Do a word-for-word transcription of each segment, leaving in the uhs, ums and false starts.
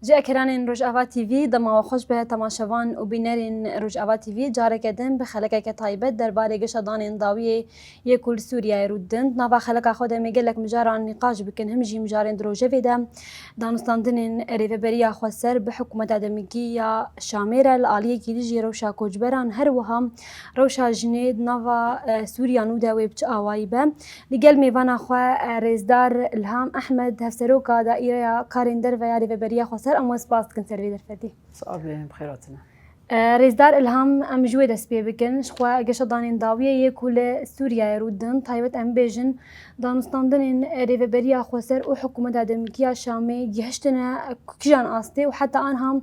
Ji ekranên Rojava T V dema we xweş be temaşevan û bînerên Rojava T V, careke din bi xelekeke taybet derbarê geşedanên dawiyê yê ku li Sûriyeyê rû didin. Di nava xeleka xwe de em ê gelek mijaran nîqaş bikin, him jî mijarên di rojevê de danûstandinên Rêveberiya Xweser bi hikûmeta demikî ya Şamê re li aliyekî dijî rewşa koçberan, her wiha rewşa jinê di nava, e, Sûriya nû de wê bi çi awayî be. Li gel mêvana xwe, e, Rêzdar Ilham Ehmed, Hevseroka Daîreya Karên Derve ya Rêveberiya Xweser, em we spas dikin ser vê derfetê. Sax be, bi xêr hatine. E, Rêzdar Ilham, em ji wê dest pê bikin. Ji xwe geşedanên dawiyê yê ku li Sûriyeyê rû didin, taybet em bêjin, danûstandinên Rêveberiya Xweser û hikûmeta demikî ya Şamê gihiştine kijan astê û heta anha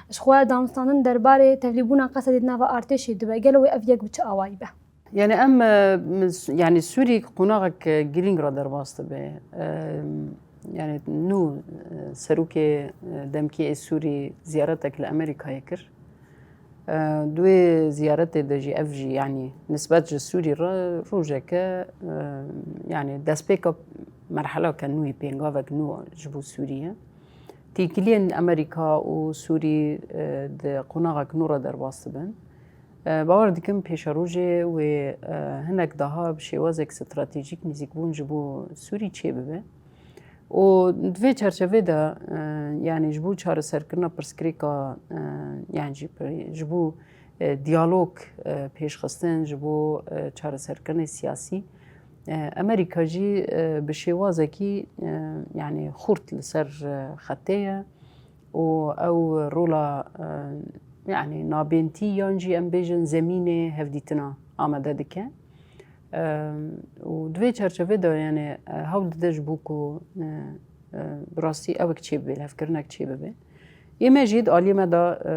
ji xwe danûstandin derbarê tevlîbûna Qesedê di nava artêşê dibe. Gelo wê ev yek bi çi awayî be? Yani em, e, s-, yani Sûrî qonaxek, e, girîng re derbas dibe. E, yani nû, e, serokê, e, demkî ê Sûrî ziyaretek li Amerîkayê kir. E, di wê ziyaretê de jî ev jî yani nisbet ji Sûrî re rojeke, e, yani destpêka merheleke nû yê pêngavek nû ji bo Sûrî ye. Têkiliyên Amerîka û Sûrî, e, di qonaxek nû re derbas dibin. E, bawer dikim pêşerojê wê, e, hinek daha bi şêwazek stratejîk nêzîkbûn ji bo Sûrî çêbibe. Û di vê çerçevê de, e, yani ji bo çareserkirina pirsgirêka, e, yani jî pir-, ji bo, e, diyalog, e, pêşxistin, ji bo, e, çareserkirinê siyasî, e, Amerîka jî, e, bi şêwazekî, e, yani xurt li ser, e, xetê ye. û ew rola, e, yani nabêntî yan jî em bêjin zemînê hevdîtina amade dike. E, û di vê çerçevê de yani, e, hewl dide ji bo ku, e, e, bi rastî ewek çêbibe, lihevkirinek çêbibe. Yê me jî di aliyê me de, e,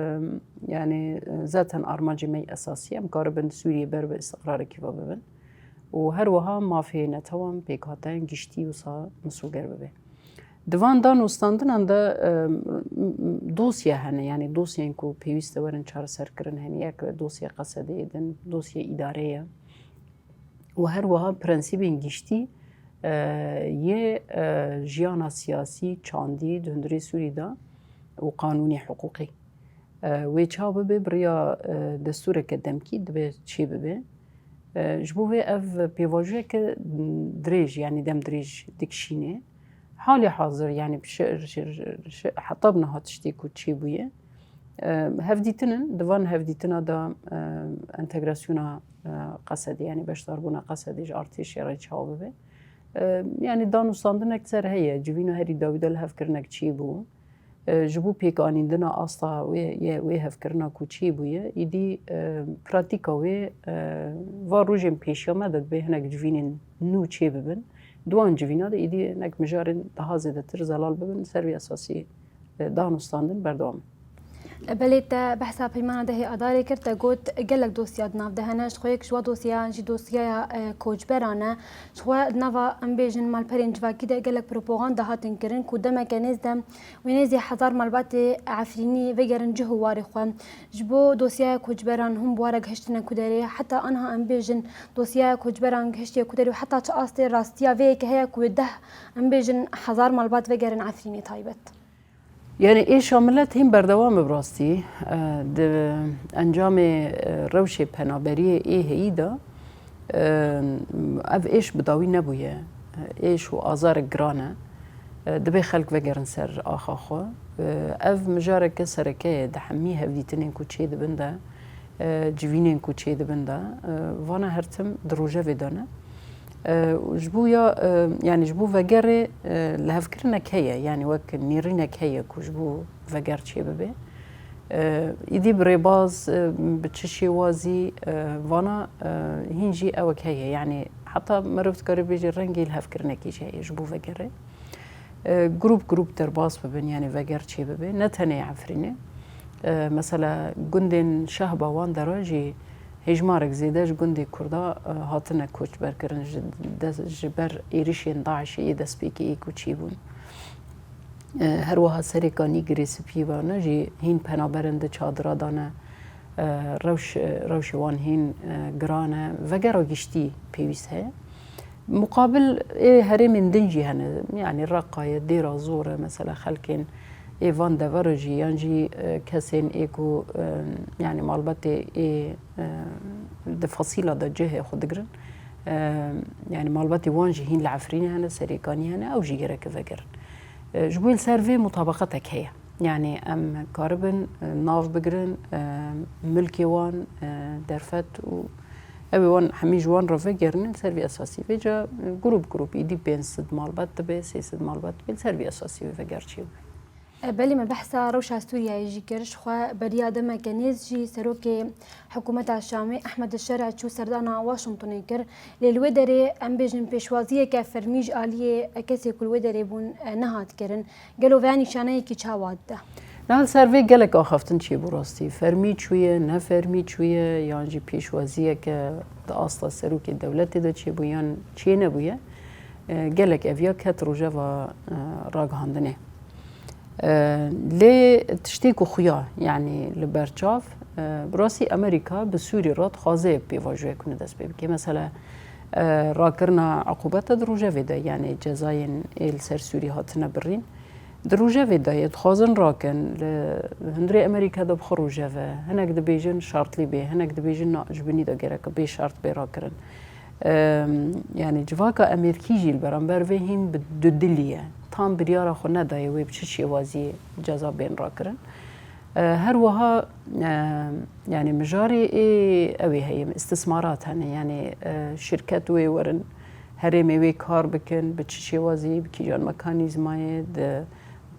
yani, e, zaten armancê me yê esasî, em karibin Sûriyê ber bi îstiqrarekî ve bibin. Û her wiha mafê netewan, pêkhatin, giştî wisa misoger bibe. Di van danûstandinan de, em, dosye hene, yani dosyên ku pêwîst e werin çareserkirin hene. Yek dosya Qesedê ye, din dosya îdarê ye. Û her wiha prensîbên giştî, e, yê, e, jiyana siyasî, çandî di hundirê Sûrî de û qanûnê hiqûqî. E, wê çawa bibe, bi riya, e, destûreke demkî dibe çê bibe. E, ji bo vê ev pêvajoyeke dirêj, yanî dem dirêj dikişîne. Halê hazir, yanî şi-, şi-, şi-, heta bi niha tiştê ku çêbûye, e, hevdîtin in. Di van hevdîtina de, e, entegrasyona, e, Qesedê, yanî beşdarbûna Qesedê ji artêşê re çawa bibe. E, yanî danûstandinek ser heye, civîna herî dawî de lihevkirinek çêbû. E, ji bo pêkanîndina asta wê, yê, wê hevkirina ku çêbûye, îdî, e, pratîka wê, e, va rojên pêşiya me de dibê hinek civînên nû çêbibin. Di wan civîna de îdî hinek mijarên daha zêdetir zelal bibin, ser vê esasî, e, danûstandin berdewam in. Belê te behsa peymana dehê Adarê kir, te got gelek dosya di nav de hene, ji xwe yek ji wa dosyayan jî dosyaya, e, koçberan e. Ji xwe di nava, em bêjin, malperên civakî de gelek propaganda hatin kirin ku demeke nêz de wê nêzî hezar malbatê Efrînî vegerin cih û warê xwe. Ji bo dosyaya koçberan hûn bi wara gihiştine ku derê, heta anha em bêjin dosyaya koçberan gihiştiye ku derê û heta çi astê rastiya vê yekê heye ku wê deh, em bêjin, hezar malbat vegerin Efrînê taybet? Yani êşa milet hîn berdewam e bi rastî. E, di encamê, e, rewşê penaberiyê ê heyî de, e, ev êş bi dawî nebûye. Êş û azarek giran e. E, dibê xelk vegerin ser axa xwe. E, ev mijareke sereke ye di hemî hevdîtinên ku çêdibin de, e, civînên ku çêdibin de, e, vana her tim di rojevê de ne. E, ji bo ya, e, yani ji bo vegerê, e, lihevkirinek heye, yani wek nêrînek heye ku ji bo veger çêbibe. E, îdî bi rêbaz, e, bi çi şêwazî, e, vana, e, hîn jî ewek heye. Yani heta meriv dikare bêje rengê lihevkirinekê jî heye ji bo vegerê. E, grup grup derbas bibin, yani veger çêbibe. Ne tenê Efrînê. E, mesela gundên Şehba wan dera jî hêjmarek zêde ji gundê Kurda, e, hatine koçberkirin ji de, ji ber êrişên DAIŞê yê destpêkê yê ku çêbûn. E, her wiha serêka Nîgirê Spî ve ne jî hîn penaberin di çadira de ne. E, rewş, rewşê wan hîn, e, giran e. Vegera giştî pêwîst heye. Muqabil ê herêmên din jî hene. Yani Reqa ye, Dêra Zor e, mesela xelkên, ê van devera jî yan jî, e, kesên ê ku, e, yanî malbatê ê, e, di fasîla de cihê xwe digirin, e, yanî malbatê wan jî hîn li Efrînê hene, Serêkanî hene, ew jî gereke vegerin. E, ji bo li ser vê mutabaqetek heye. Yanî em karibin, e, nav bigirin, e, milkê wan, e, derfet û ew ê wan hemî ji wan re vegerinin li ser vî esasî. Vêca, e, grûp grûp îdî pênc sed malbat dibe, sê sed malbat dibe, li ser vî esasî wê veger çêbû. E, belê me behsa rewşa Sûriyeyê jî kir. Ji xwe beriya demeke nêz jî serokê hikûmeta Şamê Ehmed Şer'a çû serdana Washingtonê kir. Lê li wê derê em bêjin pêşwaziyeke fermî ji aliyê kesê ku li wê derê bûn, e, nehat kirin. Gelo vêya nîşaneyekî çawa dide? Niha li ser vê gelek axaftin çêbû rastî. Fermî çûye, ne fermî çûye, yan jî pêşwaziyeke di asta serokê dewletê de çêbû yan çênebûye. E, gelek eviya ket rojeva, e, ragihandinê. E, lê tiştê ku xuya, yanî li ber çav, e, bi rastî Amerîka bi Sûrî re dixwaze pêvajoyek wî dest pê bike. Mesela, e, rakirina eqûbeta di rojevê de, yanî cezayên ê li ser Sûrî hatine birîn, di rojevê de yê dixwazin rakin, li hundirê Amerîka de bi xwe rojeve, hinek dibêjin şartlî bê, hinek dibêjin na, ji binî de gerek bê şart bê rakirin. Em, yanî civaka Amerîkî jî li beramber vê hîn bi dudilî ye. Tam biryara xwe nedaye wê bi çi şêwaziyê ceza bên rakirin. E, her wiha, e, yanî mijarê ê ew ê heye, istismarat hene. Yanî, e, şirket wê werin, herêmê wê kar bikin, bi çi şêwaziyê, bi kîjan mekanîzmayê, di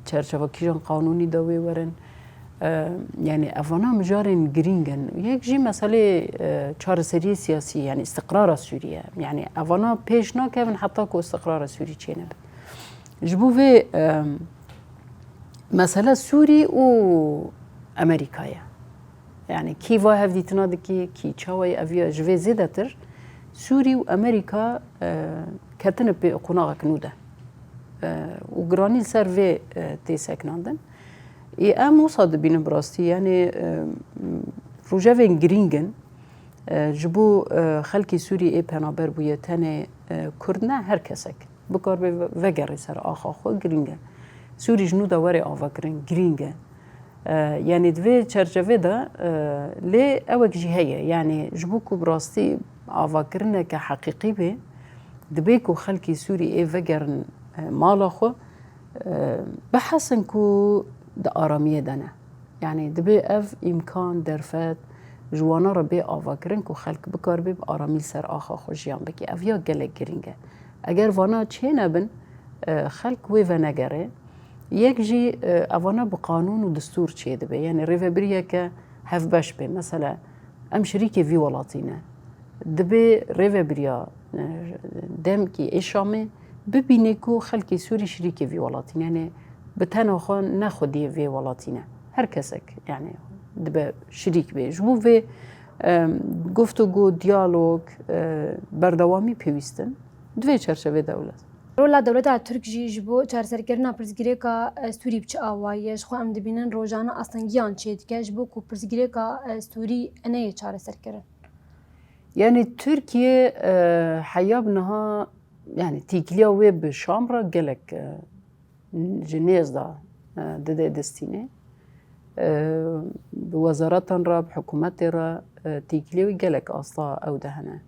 çerçeva kîjan qanûnî de wê werin. E, yanî evana mijarên girîng in. Yek jî meselê, e, çareseriyê siyasî, yanî îstiqrara Sûrî ye. Yanî evana pêş nakevin heta ku îstiqrara Sûrî çênebe. Ji bo vê, e, mesele Sûrî û Amerîka ye. Yanî kî va hevdîtina dikî, kî çawa ye, ev ya ji vê zêdetir Sûrî û Amerîka, e, ketine pê qonaxek nû de. E, û giranî li ser vê, e, tê sekinandin. Ê em wisa dibînin bi rastî, yanî, e, rojevên girîng in. E, ji bo, e, xelkê Sûrî ê penaber bûye tenê, e, Kurd ne, her kesek. Bikaribe ve-, vegerê ser axa xwe girîng e. Sûrî ji nû de were avakirin girîng e. E, yanî di vê çerçevê de, e, lê ewek jî heye. Yanî ji bo ku bi rastî avakirineke heqîqî bê, dibê ku xelkê Sûrî ê vegerin, e, mala xwe, e, bihesin ku di aramiyê de ne. Yanî dibê ev îmkan, derfet ji wana re bê avakirin ku xelk bikaribe bi aramî li ser axa xwe jiyan bike. Ev ya gelek girîng e. Eger vana çênebin, e, xelk wê venegere. Yek jî, e, evana bi qanûn û distûr çêdibe. Yanî rêvebiriyeke hevbeş be. Mesela, em şirîkê vî welatî ne. Dibê rêvebiriya, e, demkî ê Şamê bibîne ku xelkê Sûrî şirîkê vî welatî ne. Yanî bi tena xwe ne xwediyê vê welatî ne. Her kesek, yanî dibe şirîk bê. Ji bo vê, e, guftûgo, diyalog, e, berdewamî pêwîst in. Di vê çerçevê dewlet. Rola dewleta Tirk jî ji bo çareserkirina pirsgirêka, e, Sûrî bi çi awayî ye? Ji xwe em dibînin rojane astengiyan çêdike ji bo ku pirsgirêka, e, Sûrî neyê çareserkirin. Yanî Tirkiye, e, heya bi niha, yanî têkiliya wê bi Şam re gelek, e, ji nêz de, e, dide destînê. E, bi wezaretan re, bi hikûmetê re, e, têkiliyê wê gelek asta ew de hene.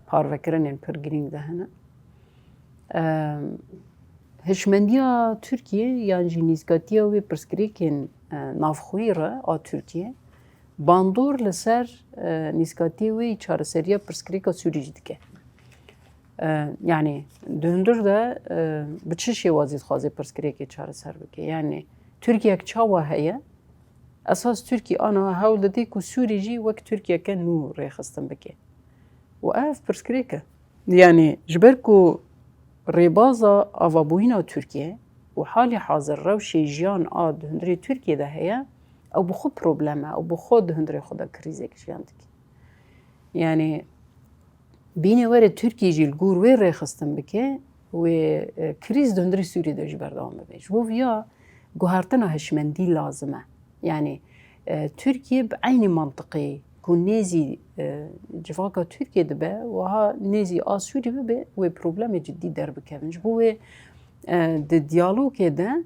Parvekirinên pir girîng de hene. E, hişmendiya Tirkiye yan jî nîzkatiya wê pirsgirêkên, e, navxweyî re a Tirkiye bandor li ser, e, nîzkatiyê wê çareseriya pirsgirêka Sûrî jî dike. E, yanî di hundir de, e, bi çi şêwazî dixwaze pirsgirêkê çareser bike? Yanî Tirkiyek çawa heye? Esas Tirkî ana hewl didê ku Sûrî jî wek Tirkiyeke nû rêxistin bike. Û ev pirsgirêk e. Yanî ji ber ku rêbaza avabûyîna Tirkiye û halî hazir rewşê jiyan a di hundirê Tirkiye de heye, ew bi xwe problem e, ew bi xwe di hundirê xwe de krîzek jiyan dike. Yanî bînê were Tirkî jî li gor wê rêxistin bike, wê, e, krîz di hundirê Sûriyê de jî berdewam bibe. Ji bo viya guhertina hişmendî lazim e. Yanî, e, Tirkiye bi eynî mantiqê ku nêzî, e, civaka Tirkiye dibe, wiha nêzî a Sûrî bibe, wê problemê cidî derbikevin. Ji bo wê, e, di diyalogê de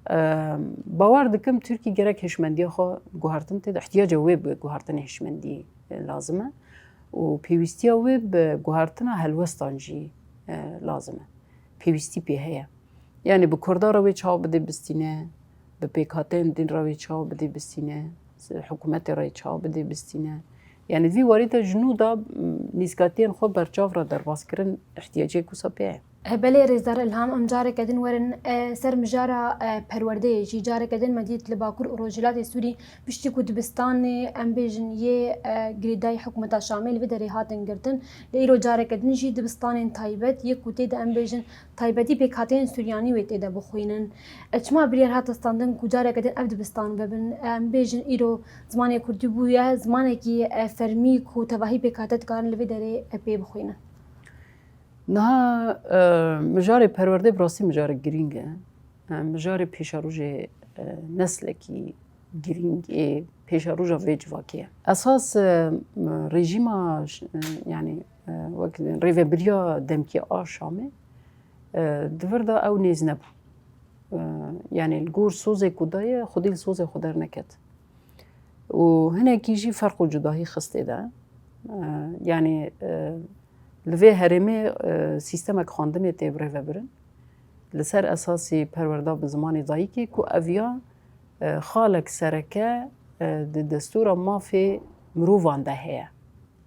Em, bawer dikim Tirkî gerek hişmendiya xwe guhertin tê de, ihtiyaca wê bi guhertinê hişmendî, e, lazim e û pêwîstiya wê bi guhertina helwestan jî, e, lazim e. Pêwîstî pê heye. Yanî bi Kurda re wê çawa bidê bistîne, bi pêkhateyên din re wê çawa bidê bistîne, hikûmetê re çawa bidê bistîne. Yanî vî warî de ji nû de, m, nîzkatiyên xwe berçav re derbas kirin ihtiyacê wisa pê ye. E, belê, Rêzdar Ilham, em careke din werin, e, ser mijara, e, perwerdeyê jî. Careke din me dît li Bakur û Rojhilatê Sûrî piştî ku dibistanê, em bêjin, yê, e, girêdayî hikûmeta Şamê li vê derê hatin girtin, lê îro careke din jî dibistanên taybet, yê ku tê de, em bêjin, taybetî pêkhateyên Suryanî wê tê de bixwînin. E, çima biryar hate standin ku careke din ev dibistan vebin? E, em bêjin îro zimanê kurdî bûye zimanekî, e, fermî ku tevahî pêkhate dikarin li vê derê, e, pê bixwînin. Niha, e, mijarê perwerdê bi rastî mijarek girîng e. E, mijarê pêşerojê, e, neslekî girîng ê pêşeroja vê civakê ye. Esas, e, rejîma ş-, e, yanî, e, wek rêvebiriya demkî a Şamê, e, di vir de ew nêz nebû. E, yanî li gor sozê ku daye, xwedî li sozê xwe derneket. Û hinekî jî ferq û cudahî xist tê de. E, yanî, e, li vê herêmê, e, sîstemek xwendinê tê birêvebirin. Li ser esasî perwerda bi zimanê dayikê ku ev ya, e, xalek sereke, e, di destûra mafê mirovan de heye.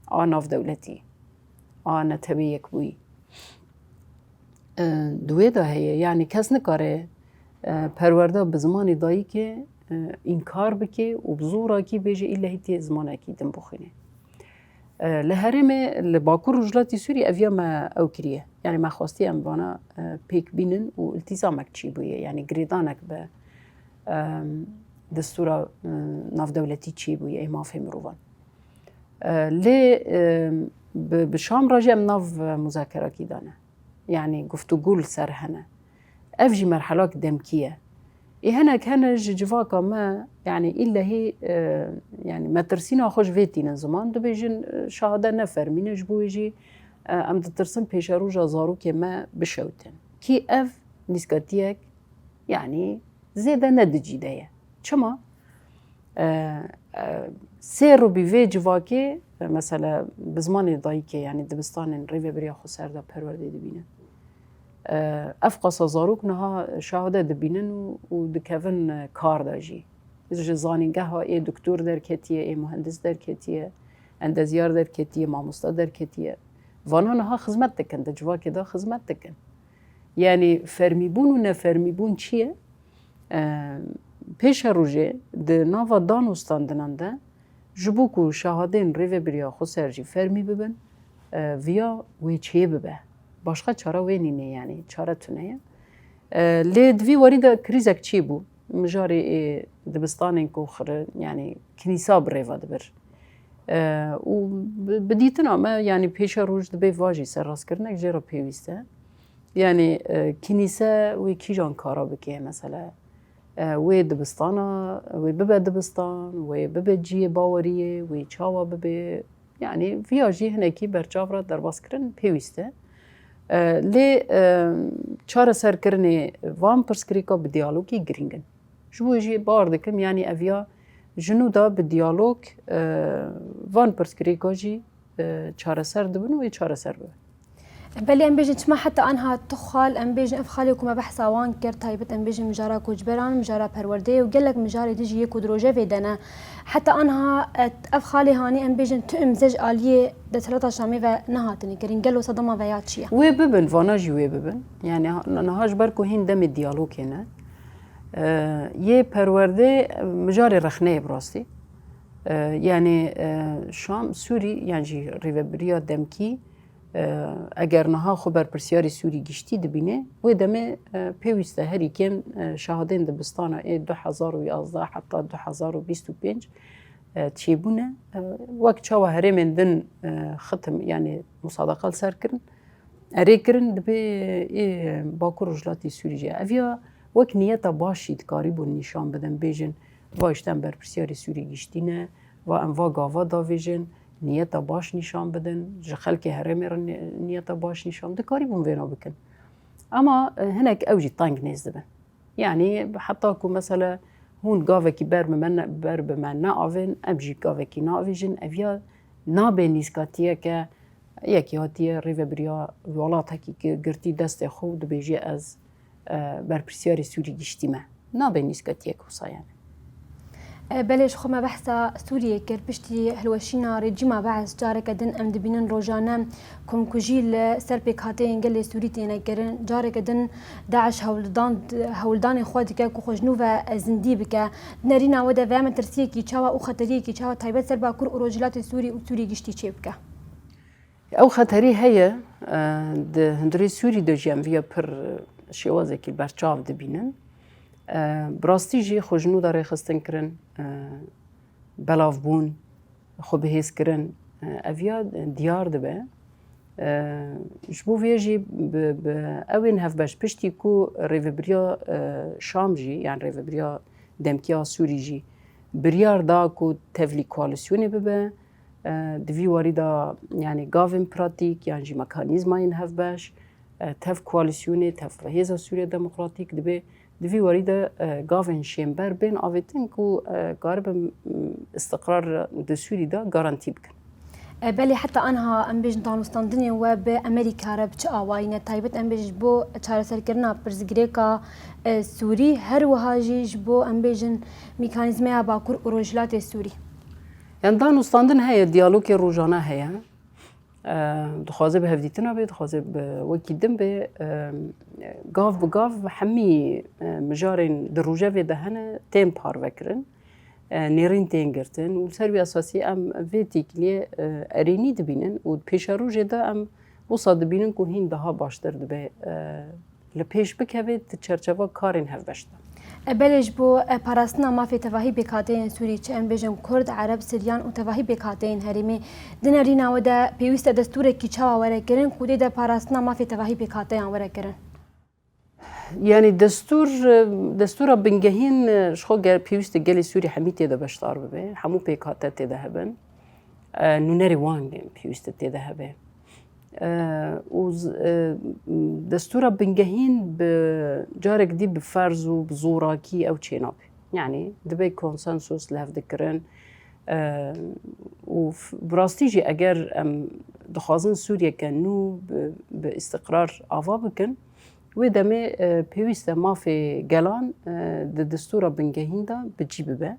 A navdewletî, a Netewê Yekbûyî. E, di wê de heye, yanî kes nikare, e, perwerda bi zimanê dayikê, e, înkar bike û bi zorakî bêje îllehî tê zimanekî din bixwîne. E, li herêmê, li Bakur Rojhilatê Sûrî ev ya me ew kiriye. Yanî me xwestiye em vana, e, pêk bînin û îltîzamek çêbûye, yanî girêdanek bi, e, destûra, e, navdewletî çêbûye ê mafê mirovan. E, lê, e, bi, bi Şam re jî em nav, e, muzakerakî dane. Yanî guftûgû li ser hene. Ev jî merhelak demkî ye. Ê hinek hene ji civaka me, yanî îllehî, e, yanî metirsîna xwe ji vê tînin ziman, dibêjin, e, şahade ne fermî ne, ji bo wê jî, e, em ditirsin pêşeroja zarokê me bişewtin. Kî ev nîskatiyek, yanî zêde ne di cî de ye. Çima? E, e, sê rûbî vê civakê, e, mesela bi zimanê dayikê, yanî dibistanên rêvebiriya xweser de perwerdê dibînin. E, ev qasa zarok niha şahade dibînin û, û dikevin, e, kar de jî. Ji zanîngeha ê doktor derketiye, ê muhendis derketiye, endezyar derketiye, mamosta derketiye. Vana niha xizmet dikin, di civakê de xizmet dikin. Yanî fermîbûn û nefermîbûn çi ye? E, pêşerojê di nava dan û standinan de ji bo ku şahadên rêvebiriya xweser jî fermî bibin, e, viya wê çêbibe. Başqa çare wê nîne, yanî çare tune ye. E, lê di vî warî de krîzek çêbû. Mijarê ê dibistanên ku xire, yanî kinîsa bi rê ve dibir. E, û bi, bi dîtina me, yanî pêşeroj dibe va jî serrastkirinek jê re pêwîst e. Yanî, e, kinîse wê kîjan kara bike, mesela, e, wê dibistana, wê bibe dibistan, wê bibe cihê baweriyê, wê çawa bibe, yanî viya jî hinekî berçav re derbaskirin pêwîst e. E, lê, e, çareserkirinê van pirsgirêka bi diyalogî girîng in. Ji bo jî bawer dikim, yanî ev ya ji nû de bi diyalog, e, van pirsgirêka jî, e, çareser dibin û ê çareser bibin. Belê, em bêjin çima heta anha tu xal, em bêjin ev xalê ku me behsa wan kir, taybet em bêjin mijara koçberan, mijara perwerdeyê û gelek mijarê dijî yê ku di rojevê de ne. Heta anha, e, ev xalê hanî em bêjin tu îmze ji aliyê desthilata Şamê ve nehatine kirin. Gelo sedema veya çi ye? Wê bibin, vana jî wê bibin. Yanî ha-, niha ji ber ku hîn demê diyalogê ne. E, yê perwerdê, e, mijarê rexneyê bi rastî. E, yanî, e, Şam, Sûrî, yan jî rêvebiriya demkî, e, eger niha xwe berpirsiyarê Sûrî giştî dibîne, wê demê, e, pêwîst e herî kêm, e, şahadên dibistana ê du hezar û yazdeh heta du hezar û bîst û pênc, e, çêbûne. E, wek çawa herêmên din, e, xitim, yanî musadeqa li ser kirin, erê kirin, dibê ê Bakur Rojhilatê Sûrî jî. Ev ya wek niyeta baş jî dikarîbûn nîşan bidin, bêjin, va îşte em berpirsiyarê Sûrî giştî ne, va em va gava davêjin, niyeta baş nîşan bidin, ji xelkê herêmê re ni-, niyeta baş nîşan, dikarîbûn vêna bikin. Ama, e, hinek ew jî teng nêz dibin. Yanî heta ku mesela hûn gavekî ber bi me ne, ber bi me neavên, em jî gavekî neavêjin, ev ya nabe nîskatiyeke yekî hatiye rêvebiriya welatekî gi-, girtî destê xwe û dibêje ez, e, berpirsiyarê Sûrî giştî me. Nabe nîskatiyek wisa yani. E, belê ji xwe me behsa Sûriyê kir. Piştî hilweşîna rejîma Bees careke din em dibînin rojane komkujî li ser pêkhateyên gelê Sûrî têne kirin. Careke din DAIŞ hewldan-, hewldanên xwe dike ku xwe ji nû ve zindî bike. Di nerîna we de veye metirsiyekî çawa û xeteriyekî çawa taybet ser Bakur û Rojhilatê Sûrî û Sûrî giştî çêbike? Ew xeterî heye, e, di hundirê Sûrî de jî em viya pir, e, şêwazekî berçav dibînin. E, bi rastî jî xwe ji nû de rêxistin kirin, e, belavbûn, xwe bihêz kirin, e, ev ya diyar dibe. E, ji bo vê jî bi, bi ewên hevbeş piştî ku rêvebiriya, e, Şam jî, yan rêvebiriya demkî ya Sûrî jî biryar da ku tevlî koalîsyonê bibe, e, di vî warî de, yanî gavên pratîk yan jî mekanîzmayên hevbeş, e, tev koalîsyonê, tev Hêza Sûriya Demokratîk dibe. Di vî warî de, e, gavên şênber bên avêtin ku, e, karibin, m, îstiqrar di Sûrî de garantî bikin. E, belê heta anha em bêjin danûstandinên we bi Amerîka re bi çi awayî ne? Taybet em bêjin ji bo çareserkirina pirsgirêka, e, Sûrî, her wiha jî ji bo em bêjin mîkanîzmeya Bakur û Rojhilatê Sûrî. Yan danûstandin heye, diyalogê rojane heye. E, dixwaze bi hevdîtina bê, dixwaze bi wekî din bê. E, gav bi gav hemî, e, mijarên di rojevê de hene tên parvekirin. E, nêrîn tên girtin û li ser wî esasî em vê têkiliyê, e, erênî dibînin û di pêşerojê de em wisa dibînin ku hîn daha baştir dibe, e, li pêş bikeve di çerçeva karên hevbeş de. E, belê ji bo, e, parastina mafê tevahî pêkhateyên Sûrî, çi em bêjin Kurd, Ereb, Siryan û tevahî pêkhateyên herêmê, di nerîna we de pêwîst e destûrekî çawa were kirin ku tê de parastina mafê tevahî pêkhateyan were kirin? Yanî destûr, destûra bingehîn, e, ji xwe ge-, pêwîst e gelê Sûrî hemî tê de beşdar bibe, hemû pêkhate tê de hebin. E, nûnerê wan pêwîst e tê de hebe. E, û z-, e, destûra bingehîn bi carek dî bi ferz û bi zorakî ew çênabe. Yanî dibe konsensus lihevdikirin. E, û f-, bi rastî jî eger em dixwazin Sûriyeke nû bi, bi îstiqrar ava bikin, wê demê, e, pêwîst e mafê gelan, e, di destûra bingehîn de bi cî bibe.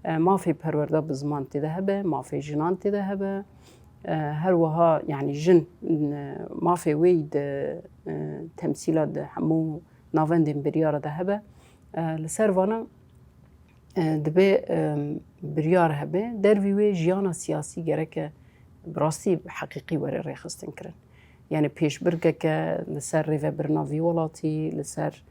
E, mafê perwerda bi ziman tê de hebe, mafê jinan tê de hebe. E, her wiha, yanî jin, e, mafê wê yî di, e, temsîla di hemû navendên biryara de hebe. E, li ser vana, e, dibe, e, biryar hebe. Dervî wê jiyana siyasî gereke bi rastî heqîqî were rêxistin kirin. Yanî pêşbirgeke li ser rêvebirina vî welatî, li ser,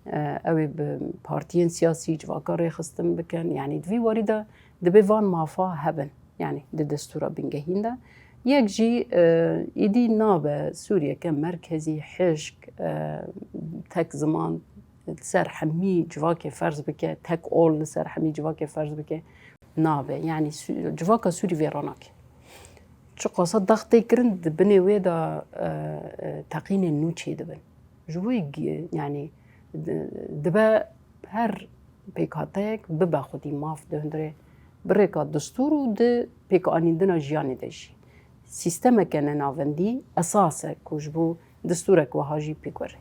e, ew ê bi partiyên siyasî, civaka rêxistin bikin. Yanî di vî warî de dibe van mafa hebin. Yanî di destûra bingehîn de. Yek jî, e, êdî nabe Sûriyeke merkezî, hişk, e, tek ziman, li ser hemî civakê ferz bike, tek ol li ser hemî civakê ferz bike, nabe. Yanî Sü-, civaka Sûrî vê re nake. Çiqasa dax tê kirin, di binê wê de, e, e, teqînên nû çêdibin. Ji bo yê gi-, yanî di-, dibe her pêkhateyek bibe xwedî maf di hundirê bi rêka destûr û di pêkanîndina jiyanê de jî. Sîstemeke nenavendî esas e ku ji bo destûrek wiha jî pêk were.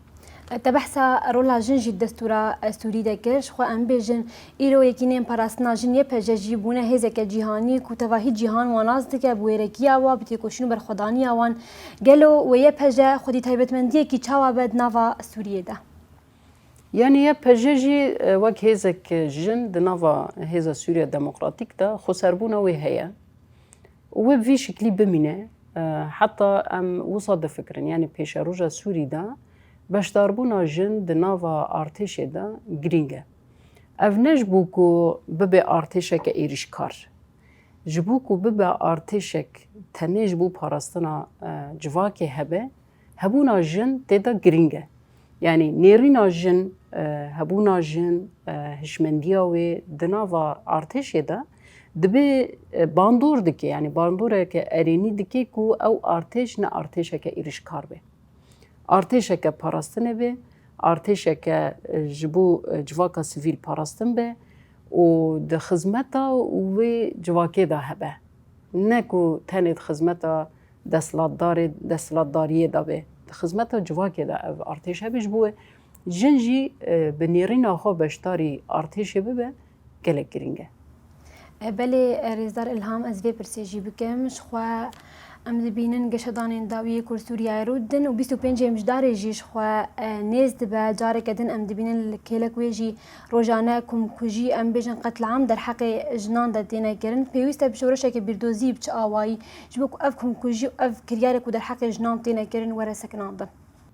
Te behsa rola jin jî destûra Sûrî de kir. Ji xwe em bêjin, îro yekîneyên parastina jin Y P J jî bûne hêzeke cîhanî ku tevahî cîhan wan nas dike bi wêrekiya wa, bi têkoşîn û berxwedaniya wan. Gelo wê Y P J xwedî taybetmendiyekî çawa be di nava Sûriyê de? Yanî Y P J jî, e, wek hêzek jin di nava Hêza Sûriya Demokratîk de xweserbûna wê heye. Û wê bi vî şiklî bimîne, e, heta em wisa difikirin, yanî pêşeroja Sûrî de beşdarbûna jin di nava artêşê de girîng e. Ev ne ji bo ku bibe artêşeke êrîşkar, ji bo ku bibe artêşek tenê ji bo parastina, e, civakê hebe, hebûna jin tê de girîng e. Yanî nêrîna jin, e, hebûna jin, e, hişmendiya wê di nava artêşê de dibe, e, bandor dike, yanî bandoreke erênî dike ku ew artêş ne artêşeke êrîşkar be. Artêşeke parastinê be, artêşeke ji bo civaka sivîl parastin be û di xizmeta wê civakê de hebe. Ne ku tenê di xizmeta desthilatdarê, desthilatdariyê de be. Di xizmeta civakê de ev artêş hebe, ji bo wê jin jî, e, bi nêrîna xwe beşdarî artêşê bibe, gelek girîng e. E, belê, e, Rêzdar Îlham, ez vê pirsê jî bikim. Ji xwe em dibînin geşedanên dawiyê ku li Sûriyeyê rû didin û bîst û pêncê Mijdarê jî ji xwe, e, nêz dibe. Careke din em dibînin li kêlek wê jî rojane komkujî, em bêjin qetliam derheqê jinan de têne kirin. Pêwîst e bi şoreşeke bîrdozî bi çi awayî, ji bo ku ev komkujî û ev kiryarê ku derheqê jinan têne kirin were sekinandin.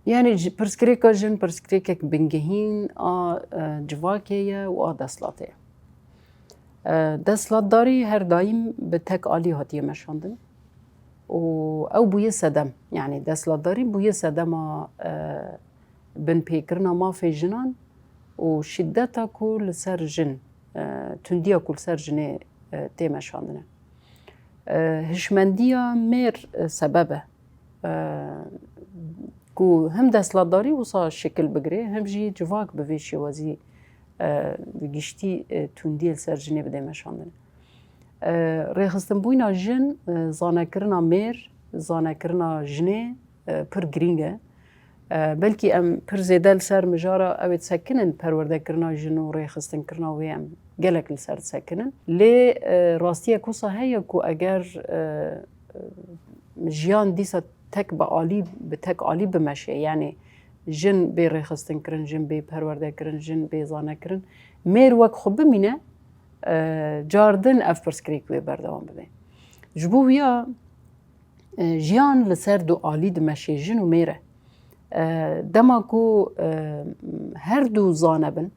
Yanî ji pirsgirêka jin pirsgirêkek bingehîn a, e, civakê ye û a desthilatê ye. E, desthilatdarî her daîm bi tek alî hatiye meşandin û ew bûye sedem. Yanî desthilatdarî bûye sedema, e, binpêkirina mafê jinan û şîdeta ku li ser jin, e, tundiya ku li ser jinê, e, tê meşandine. E, hişmendiya mêr, e, sebeb e, e, ku him desthilatdarî wisa şekil bigire, him jî civak bi vê şêwazî, e, bi giştî, e, tundiyê li ser jinê bide meşandin. E, rêxistinbûyîna jin, e, zanekirina mêr, zanekirina jinê, e, pir girîng e. E, belkî em pir zêde li ser mijara ew ê disekinin, perwerdekirina jin û rêxistinkirina wê em gelek li ser disekinin. Lê, e, rastiyek wisa heye ku eger, e, e, jiyan dîsa tek bi alî, bi tek alî bimeşe, yanî jin bê rêxistinkirin, jin bê perwerdekirin, jin bê zanekirin, mêr wek xwe bimîne, e, cardin ev pirsgirêk wê berdewam bibe. Ji bo wiya, e, jiyan li ser du alî dimeşe, jin û mêr e. E, dema ku, e, her du zane bin,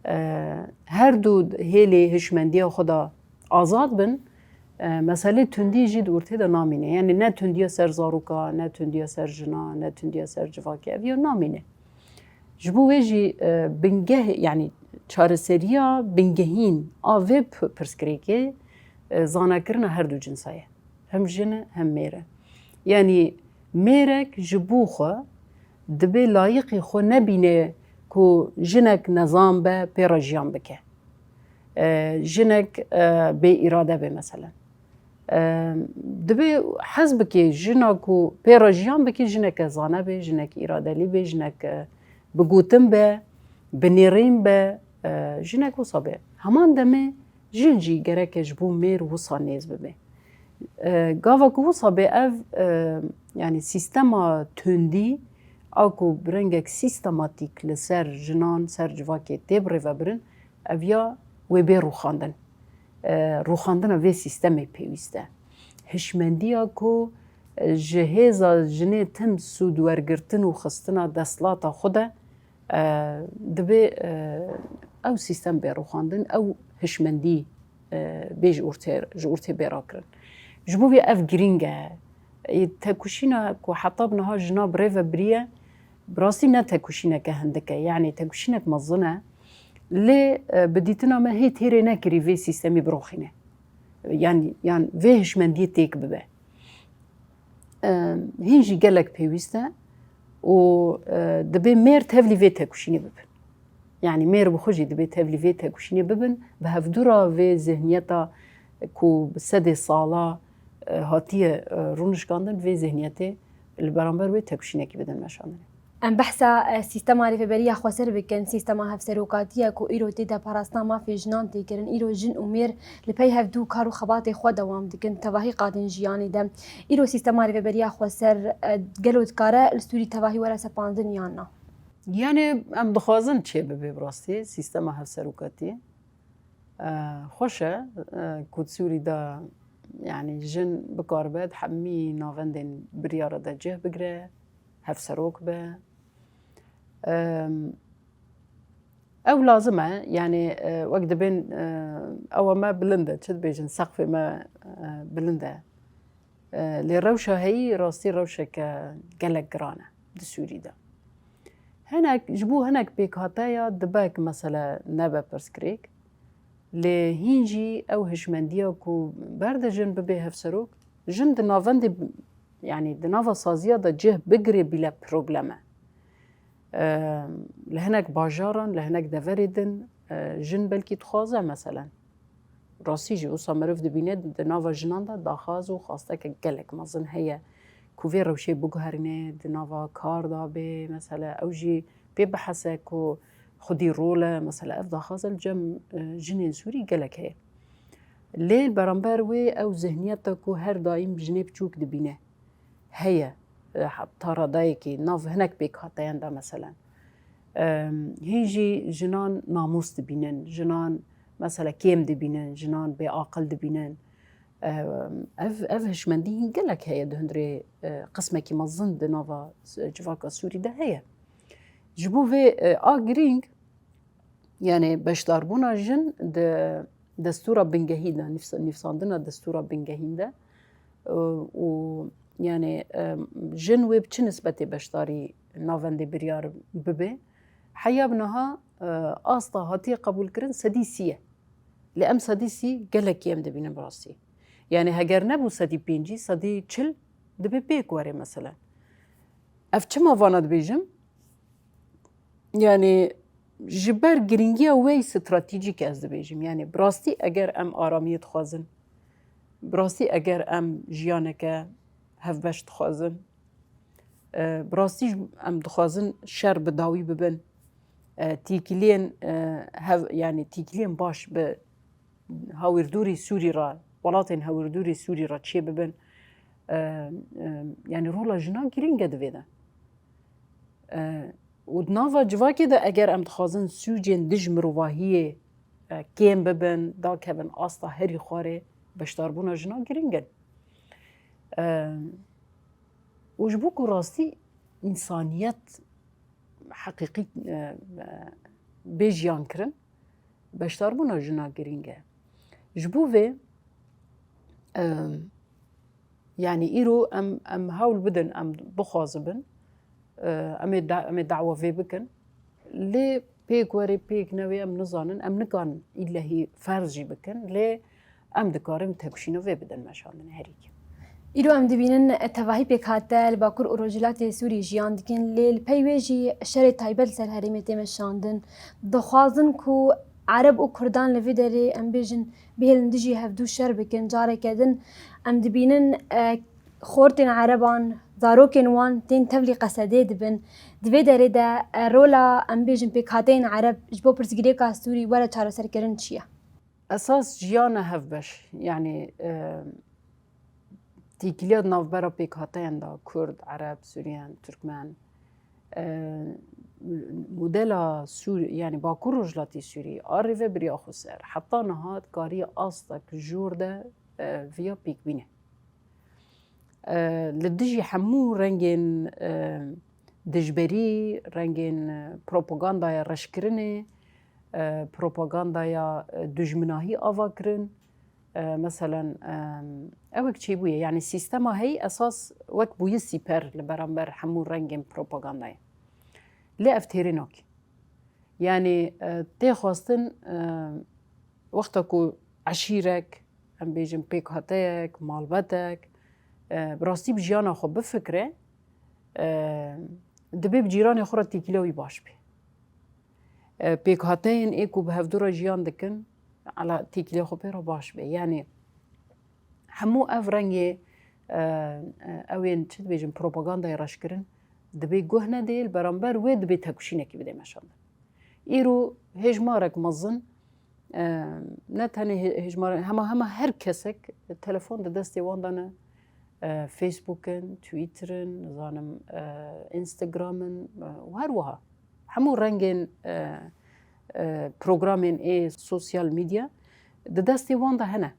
e, her du hêlê hişmendiya xwe de azad bin, e, meselê tundî jî di ortê de namîne. Yanî ne tundiya ser zaroka, ne tundiya ser jina, ne tundiya ser civakê, ev ya namîne. Ji bo wê jî, e, bingeh, yanî çareseriya bingehîn a vê p-, pirsgirêkê, e, zanekirina her du cinsa ye. Hem jin e, hem mêr e. Yanî mêrek ji bo xwe dibe layiqî xwe nebîne ku jinek nezan be, pê re jiyan bike. E, jinek, e, bê îrade be meselen. E, dibe hez bike jina ku pê re jiyan bike, jineke zane be, jinek îradelî be, jinek, e, bi gotin be, bi nêrîn be, e, jinek wisa be. Heman demê jin jî gereke ji bo mêr wisa nêz bibe. E, gava ku wisa be ev, e, yanî sîstema tundî a ku bi rengek sîstematîk li ser jinan, ser civakê tê birêvebirin, ev ya wê bê rûxandin. E, rûxandina vê sîstemê pêwîst e. Hişmendiya ku, e, ji hêza jinê tim sûd wergirtin û xistina desthilata xwe de, e, dibe, e, ew sîstem bê rûxandin, ew hişmendî, e, bê ji ortê, ji ortê bê rakirin. Ji bo vê ev girîng e. Ê, tekoşîna ku heta bi niha jina bi rê ve biriye, bi rastî ne tekoşîneke hindik e. Yanî tekoşînek mezin e. Lê, e, bi dîtina me hê têrê nekirî vê sîstemî biroxîne. Yan, yan vê hişmendiyê têk bibe. E, hîn jî gelek pêwîst e û, e, dibê mêr tevlî vê tekoşînê bibin. Yanî mêr bi xwe jî dibê tevlî vê tekoşînê bibin, bi hevdû re vê zihniyeta ku bi sedê sala, e, hatiye, e, rûnişkandin, vê zihniyetê li beramber wê tekoşînekî bidin meşandinê. Em behsa, e, sîstema rêveberiya xweser bikin. Sîstema hevserokatî ye ku îro tê de parastina mafê jinan tê kirin. Îro jin û mêr li pey hevdû kar û xebatê xwe dewam dikin. Tevahî qadên jiyanê de. Îro sîstema rêveberiya xweser, e, gelo dikare li Sûrî tevahî were sepandin yan na? Yanî em dixwazin çê bibe bi rastî sîstema hevserokatî. E, xweş e, e, ku di Sûrî de, yanî jin bikaribe di hemî navendên biryara de cih bigire, hevserok be. Em, ew lazim e, yanî, e, wek dibên, e, ewa me bilind e, çi dibêjin, seqfê me, e, bilind e. E, lê rewşa heyî rastî rewşeke gelek giran e di Sûrî de. Hinek, ji bo hinek pêkhateya dibe ku mesele nebe pirsgirêk, lê hîn jî ew hişmendiya ku berde jin bibe hevserok, jin di navendê, yanî di nava saziya de cih bigire bîle problem e. E, Li hinek bajaran, li hinek deverê din, e, jin belkî dixwaze, meselen. Rastî jî wisa meriv dibîne di nava jinan de daxwaz û xwasteke gelek mezin heye ku vê rewşê biguherîne, di nava kar de bê, mesela ew jî pê bihese ku xwedî rol e, mesela ev daxwaza li cem, e, jinên Sûrî gelek heye. Lê li beramber wê ew zihniyeta ku her daîm jinê biçûk dibîne heye, e, heta radayekî nav hinek pêkhateyan de, meselen. Em, hîn jî jinan namûs dibînin, jinan mesela kêm dibînin, jinan bêaqil dibînin. Em, ev, ev hişmendî hîn gelek heye di hundirê, e, qismekî mezin di nava s-, civaka Sûrî de heye. Ji bo vê, e, a girîng, yani beşdarbûna jin di destûra bingehî de, nîfs-, nîfsandina destûra bingehîn de, e, û yani, e, jin wê bi çi nisbetê beşdarî navendê biryar bibe? Heya bi niha, e, asta hatiye qebûlkirin sedî sî ye. Lê em sedî sî gelekî em dibînin bi rastî. Yani heger nebû sedî pêncî, sedî çil dibe pêk were, meselen. Ev çima vana dibêjim? Yani ji ber girîngiya wê stratejîk ez dibêjim. Yani bi rastî eger em aramiyê dixwazin, bi rastî eger em jiyaneke hevbeş dixwazin, e, bi rastî jî em dixwazin şer bi dawî bibin, e, têkiliyên, e, hev-, yani têkiliyên baş bi hawîrdûrî Sûrî re, welatên hawîrdûrî Sûrî re çêbibin, e, e, yani rola jinan girîng e di vê de. E, û di nava civakê de eger em dixwazin sûcên dij mirovahiyê, e, kêm bibin, dakevin asta herî xwarê, beşdarbûna jinan girîng in. E, û ji bo ku rastî însaniyet heqîqî, e, e, bê jiyan kirin, beşdarbûna jina girîng e. Ji bo vê, e, yani îro em, em hewl bidin, em bixwazibin, e, em ê da-, em ê dawa vê bikin. Lê pêk were, pêk newê em nizanin, em nikarin îllehî ferz jî bikin, lê em dikarin tekoşîna vê bidin meşandinê herî kêm. Îro em dibînin tevahî pêkhate li Bakur û Rojhilatê Sûrî jiyan dikin, lê li pey wê jî şerê taybet li ser herêmê tê meşandin. Dixwazin ku Ereb û Kurdan li vê derê, em bêjin, bihêlin dijî hevdû şer bikin. Careke din em dibînin, e, xortên Ereban, zarokên wan tên tevlî qesedê dibin. Di vê derê de, e, rola, em bêjin, pêkhateyên Ereb ji bo pirsgirêka Sûrî were çareserkirin çi ye? Esas jiyana hevbeş, yani, e, têkiliya di navbera pêkhateyan de, Kurd, Ereb, Sûriyen, Tirkmen, e, modela Sûrî, yani Bakur Rojhilatê Sûrî, a rêvebiriya xweser, heta niha dikariye astek jor de, e, viya pêk bîne. E, li dijî hemû rengên, e, dijberî, rengên, e, propagandaya reşkirinê, e, propagandaya, e, dijminahî ava kirin. E, meselen, e, ew wek çêbûye, yani sîstema heyî esas wek bûye sîper li beramber hemû rengên propagandayê. Lê ev têrê nake. Yani, e, tê xwestin, e, wexta ku eşîrek, em bêjin pêkhateyek, malbetek, e, bi rastî bi jiyana xwe bifikre, e, dibê bi cîranê xwe re têkiliya wî baş be. E, pêkhateyên ê ku bi hevdû re jiyan dikin, ala têkiliya xwe pê re baş be. Yani, hemû ev rengê, e, e, ew ên çi dibêjin, propagandayê reşkirin, dibê guh nedê, li beramber wê dibê tekoşînekî bidê meşandin. Îro hêjmarek mezin, e, ne tenê hê-, hêjmarek, hema, hema her kesek telefon di destê wan de ne, e, Facebook in, Twitter in, nizanim, e, Instagram in, e, û her wiha hemû rengên, e, e, programên ê sosyal medya di destê wan de hene.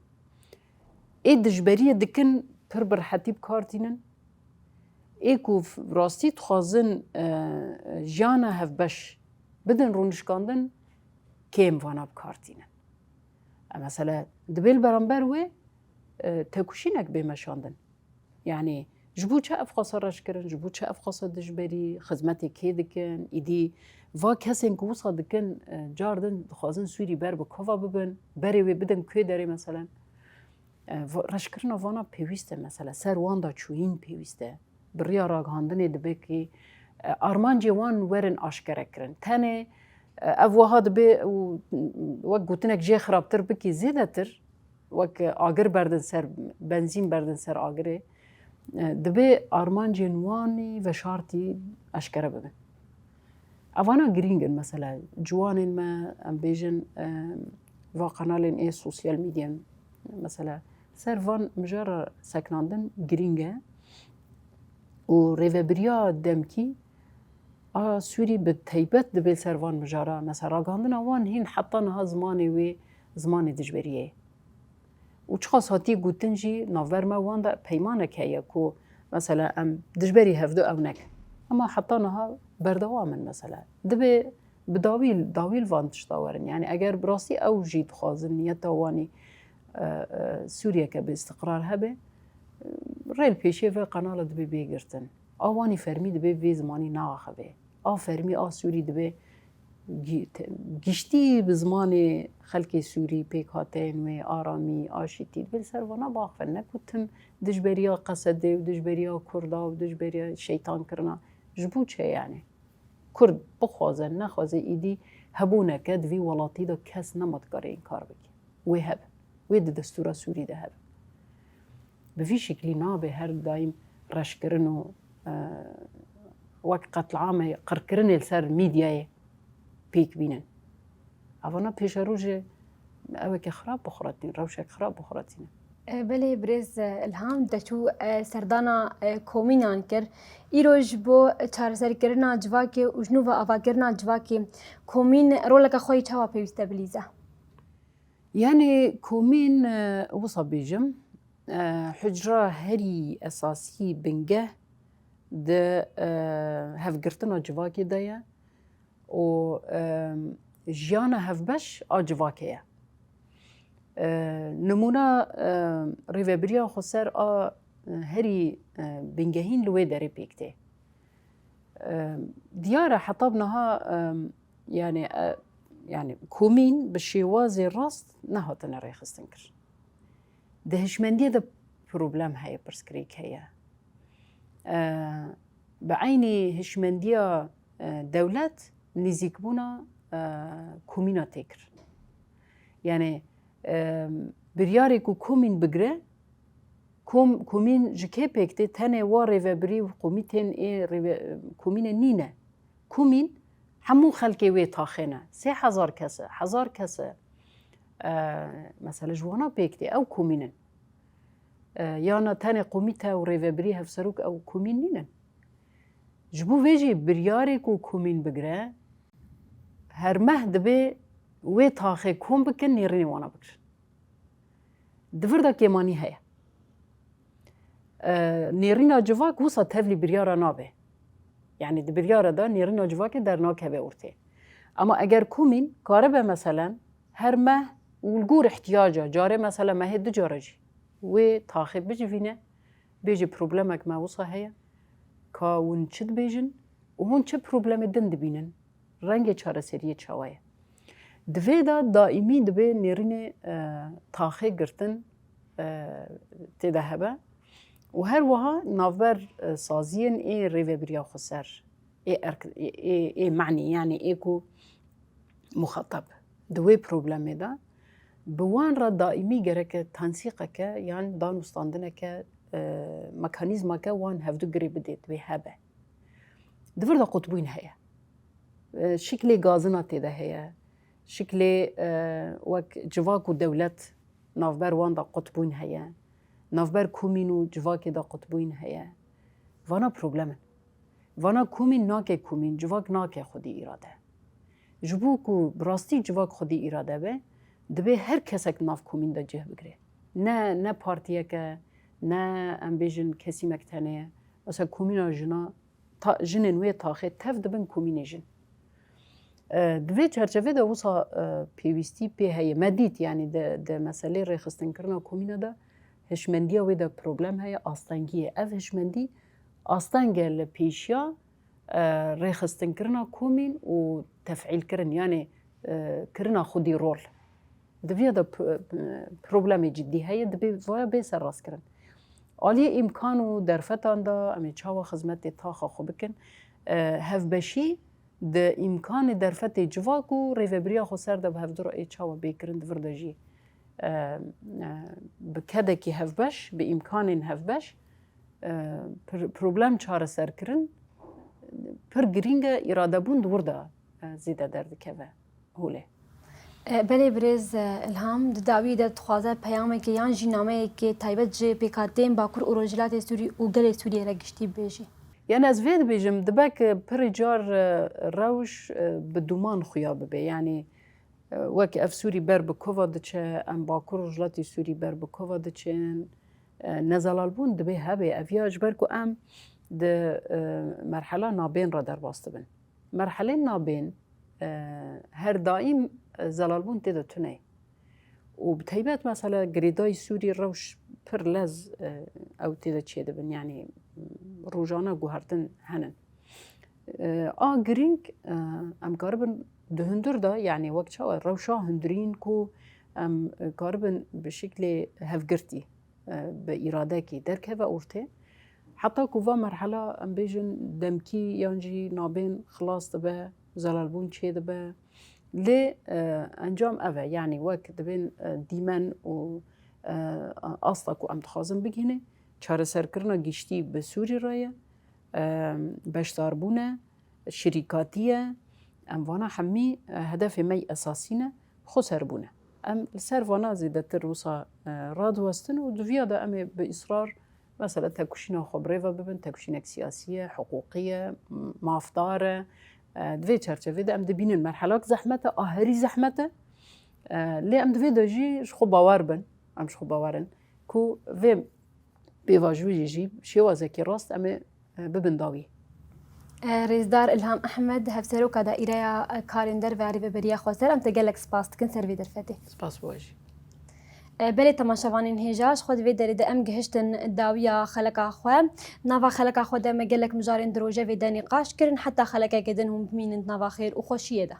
Ê dijberiyê dikin pir bi rehetî bi kar tînin. Ê ku f-, rastî dixwazin, e, jiyana hevbeş bidin rûnişkandin, kêm vana bi kar tînin. E, mesele dibê li beramber wê, e, tekoşînek bê meşandin. Yani ji bo çi ev xasa reş kirin, ji bo çi ev xasa dijberî, xizmetê kê dikin, îdî va kesên ku wisa dikin, e, car din dixwazin Sûrî ber bi kova bibin, berê wê bidin kê derê meselen. E, va-, reşkirina vana pêwîst e mesele, ser wan da çûyîn pêwîst e. Bi riya ragihandinê dibe kî, E, armancê wan werin aşkere kirin. Tenê, e, ev wiha dibe û wek gotinek jê xirabtir bikî zêdetir, wek agir berdin ser, benzîn berdin ser agirê, e, dibe armancên wanî veşartî eşkere bibin. Evana girîng in mesela. Ciwanên me, em bêjin, e, va kanalên ê sosyal medya, mesela ser van mijara seknandin girîng e û rêvebiriya demkî a Sûrî bi teybet dibe ser van mijara. Mesela ragihandina wan hîn heta niha zimanê wê zimanê dijberiyê ye. Û çiqas hatiye gotin jî navber me wan de peymanek heye ku mesela em dijberî hevdu ew nekin. Ema heta niha berdewam in mesela. Dibe bi dawî, dawî li van tişta werin. Yani eger bi rastî ew jî dixwazin niyeta wanî, e, e, Sûriyeke bi îstiqrar hebe, e, rê li pêşiya vê qenala dibe bê girtin. A wanî fermî dibe vê zimanî neaxive. A fermî a Sûrî dibe gî-, te-, giştî bi zimanê xelkê Sûrî pêk hateyên wê, aramî, aşîtî, dibe li ser vana biaxivin. Ne ku tim dijberiya Qesedê û dijberiya Kurda û dijberiya şeytan kirina. Ji bo çi yani? Kurd bixwaze, nexwaze, îdî hebûneke di vî welatî de kes nema dikare înkar bike. Wê hebe. Wê di destûra Sûrî de hebe. Bi vî şiklî nabe her daîm reşkirin û, e, wek qetliamê, qirkirinê li ser mîdyayê pêk bînin. Evana pêşerojê eweke xirab bi xwe re tînin, rewşek xirab bi xwe re tînin. E, belê birêz, e, Ilham, te çû, e, serdana, e, komînan kir. Îro ji bo çareserkirina civakê û ji nû ve avakirina civakê komîn roleke xwe yî çawa pêwîst e bilîze? Yani komîn, e, wisa bêjim, e, hucra herî esasî bingeh di, e, hevgirtina civakê de ye û, e, jiyana hevbeş a civakê ye. E, nimûna, e, rêvebiriya xweser a, e, herî, e, bingehîn li wê derê pêk tê. E, diyar e heta bi niha, e, yani, e, yani komîn bi şêwazê rast nehatine rêxistin kir. Di hişmendiyê de problem heye, pirsgirêk heye. E, bi eynî hişmendiya, e, dewlet nêzîkbûna, e, komîna tê kir. Yani, e, biryarê ku komîn bigre, kom-, komîn ji kê pêk tê? Tenê wa rêvebirî û komîtên ê rêve-, komînê nîne. Komîn hemû xelkê wê taxê ne. Sê hezar kes e, hezar kes e. E, mesela ji wana pêk tê, ew komîn in. E, yana tenê komîte û rêvebirî hevserok ew komîn nînin. Ji bo vê jî biryarê ku komîn bigire, her meh dibe wê taxê kom bikin, nêrînê wana bigirin. Di vir de kêmanî heye. E, nêrîna civak wisa tevlî biryara nabe. Yani di biryara de nêrîna civakê dernakeve ortê. Ama eger komîn karibe meselen her meh û li gor ihtiyaca, carê mesela mehê du cara jî wê taxê bicivîne, bêje problemek me wisa heye, ka hûn çi dibêjin û hûn çi problemê din dibînin, rengê çareseriyê çawa ye. Di vê de daîmî dibe nêrînê, e, taxê girtin, e, tê de hebe û her wiha navber, e, saziyên ê rêvebiriya xweser, ê erk-, ê, ê, ê manî, yani ê ku muxatab di wê problemê de, bi wan re daîmî gereke tensîqeke yan danûstandineke, e, mekanîzmake wan hevdu girê bidê, divê hebe. Di vir de qutbûn heye. E, şiklê gazina tê de heye. Şiklê, e, wek civak û dewlet navber wan de qutbûn heye. Navber komîn û civakê de qutbûn heye. Vana problem in. Vana komîn nake komîn, civak nake xwedî îrade. Ji bo ku bi rastî civak xwedî îrade be, divê her kesek di nav komîn de cih bigire. Ne, ne partiyeke, ne em bêjin kesîmek tenê ye. Mesela komîna jina, ta-, jinên wê taxê tev dibin komînê jin. E, di vê çerçevê de wisa, e, pêwîstî pê heye. Me dît, yanî di, di meselê rêxistinkirina komîna de hişmendiya wê de problem heye, astengî ye. Ev hişmendî asteng e li pêşiya, e, rêxistinkirina komîn û tefîlkirin, yanî, e, kirina xwedî rol. Di vê de p-, p-, problemê cidî heye, divê vaya bê serrastkirin. Aliyê îmkan û derfetan de em ê çawa xizmetê taxa xwe bikin? E, hevbeşî di îmkanê derfetê civak û rêvebiriya xweser de bi hevdu re ê çawa bê kirin di vir de jî, e, e, bi kedekî hevbeş, bi îmkanên hevbeş, e, pir-, problem çareserkirin pir girîng e, îradebûn di wir de, e, zêde derdikeve holê. E, belê birêz, e, Ilham, di dawiyê de dixwaze peyamekê yan jî nameyekê taybet ji pêkhateyên Bakur û Rojhilatê Sûrî û gelê Sûriyê re giştî bibêjî. Yani ez vê dibêjim, dibe ki pirî car, e, rewş, e, bi dûman xuya bibe. Yani, e, wek ev Sûrî ber bi kova diçe, em Bakur Rojhilatê Sûrî ber bi kova diçin, e, nezelalbûn dibê hebe. Ev ya ji ber ku em di, e, merhela nabên re derbas dibin. Merhelên nabên, e, her daîm, e, zelalbûn tê de tune ye. Û bi taybet mesela girêdayî Sûrî rewş pir lez, e, ew tê de çêdibin, yanî, m, rojane guhertin henin. E, a girîng, e, em karibin di hundir de, yanî wek çawa rewşa hundirîn ku em, e, karibin bi şiklê hevgirtî, e, bi îradekî derkeve ortê. Heta ku va merhela, em bêjin, demkî yan jî nabên xilas dibe, zelalbûn çêdibe. Lê, e, encam ev e, yanî wek dibên, e, dîmen û, e, asta ku em dixwazin bigihînê, çareserkirina giştî bi Sûrî re ye, e, beşdarbûn e, şirîkatî ye. Em vana hemî, e, hedefê me yî esasî ne, xweserbûn e. Em li ser vana zêdetir wisa, e, radiwestin û di viya de em ê bi israr, mesela, têkoşîna xwe bi rê ve bibin, têkoşînek siyasî ye, hiqûqî ye, m-, mafdar e. E, di vê çerçevê de em dibînin merhelak zehmet e, a herî zehmet e. E, lê em di vê de jî ji xwe bawer bin, em ji xwe bawer in ku vê pêvajoyê jî şêwazekî rast em ê, e, bibin dawî. E, Rêzdar Ilham Ehmed, Hevseroka Daîreya, e, Karên Derve ya Rêveberiya Xweser, em te gelek spas dikin ser vê derfetê. Spas bo we jî. E, belê temaşevanên hêja, ji xwe di vê derê de em gihiştin dawiya xeleka xwe. Nava xeleka xwe de me gelek mijarên di rojevê de nîqaş kirin, heta xelekeke din hûn bimînin di nava xêr û xweşiyê de.